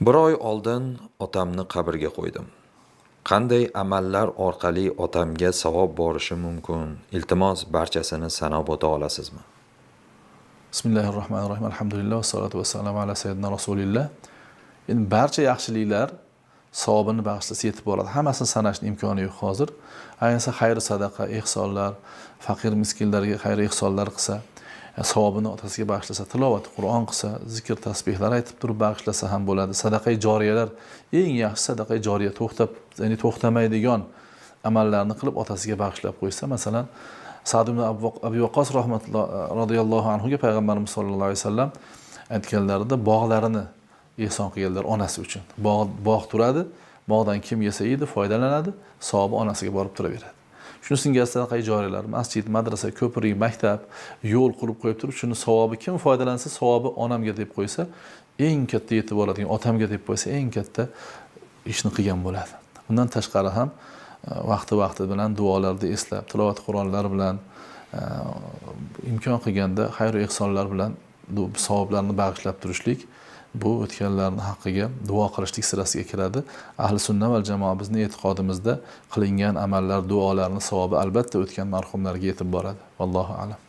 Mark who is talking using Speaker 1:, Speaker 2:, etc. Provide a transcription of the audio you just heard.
Speaker 1: Bir oy oldin otamni qabrga qo'ydim. Qanday amallar orqali otamga savob borishi mumkin? Iltimos, barchasini sanab o'ta olasizmi?
Speaker 2: Bismillahirrohmanirrohim. Alhamdulillah vassalotu vassalamu ala sayyidina rasulilloh. Endi barcha yaxshiliklar savobini bag'ishlasa yetib boradi. Hammasini sanashni imkoni yo'q hozir. Ayniqsa xayr sadaqa, ehsonlar, faqir miskinlarga xayr ehsonlar qilsa, savobini otasiga bag'ishlasa, tilovat Qur'on qilsa, zikr tasbehlar aytib turib bag'ishlasa ham bo'ladi. Sadaqa joriyalar eng yaxshi sadaqa joriya to'xtab, ya'ni to'xtamaydigan amallarni qilib otasiga bag'ishlab qo'ysa, masalan, Sa'd ibn Abi Waqqas rahmatulloh radhiyallohu anhuga payg'ambarimiz sollallohu alayhi vasallam aytganlarida bog'larini ehson qilganlar onasi uchun. Bog' turadi, bog'dan kim yesa yeydi, foydalanadi, savobi onasiga borib turaveradi. Shuni singari sadaqa joriyalar, masjid, madrasa, ko'prik, maktab, yo'l qurib qo'yib turib, shuni savobi kim foydalansa, savobi onamga deb qo'ysa, eng katta yetib boradigan otamga deb qo'ysa, eng katta ishni qilgan bo'ladi. Bundan tashqari ham vaqti-vaqti bilan duolarda eslab, tilovat Qur'onlar bilan imkon qilganda xayr ehsonlar bilan savoblarni bag'ishlab turishlik bu o'tganlarning haqqiga duo qilishlik sirasiga kiradi. Ahli sunna val jamoa bizni e'tiqodimizda qilingan amallar, duolarning savobi albatta o'tgan marhumlarga yetib boradi. Vallohu a'lam.